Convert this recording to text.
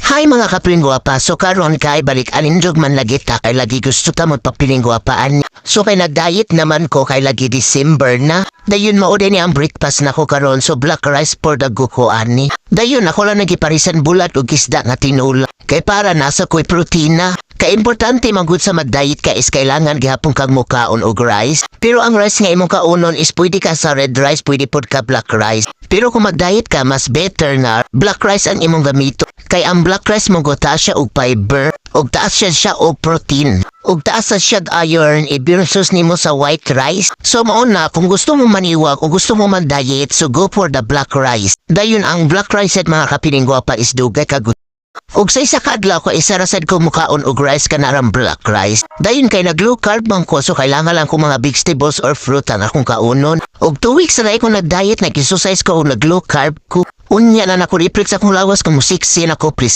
Hi, mga kapilingwapa, so karon kay balik alindog man lagi ta kay lagi gusto ta magpapiling gwapaan. So kay nag-diet naman ko kay lagi December na. Dayon mao ni ang breakfast nako karon, so black rice for the go ani. Dayon ako lang nagiparisan bulat ug isda nga tinula. Kay para nasa ko'y protina. Kay importante man gud sa mag-diet ka is kailangan gihapon kang mukaon og rice. Pero ang rice nga imong kaunon is pwede ka sa red rice, pwede pod ka black rice. Pero kung mag-diet ka, mas better na black rice ang imong gamito. Kay ang black rice mo taas siya og fiber, ug taas siya og protein. Ug taas sa siya og iron i-versus nimo sa white rice. So mao na kung gusto mo maniwag o gusto mo man-diet, so go for the black rice. Dayon ang black rice at mga kapilingwapa is dugay ka. Ug sa isa ka adlaw ko, isa ra sad ko mukaon og rice, kanarang black rice. Dayon kay nag low carb man ko, so kailangan lang ko mga vegetables or fruit ang akong kaunon. Og 2 weeks na ko nag-diet, nag-exercise ko ug nag low carb ko. Unya na nako reflex akong lawas kung mo sexy na ko, please.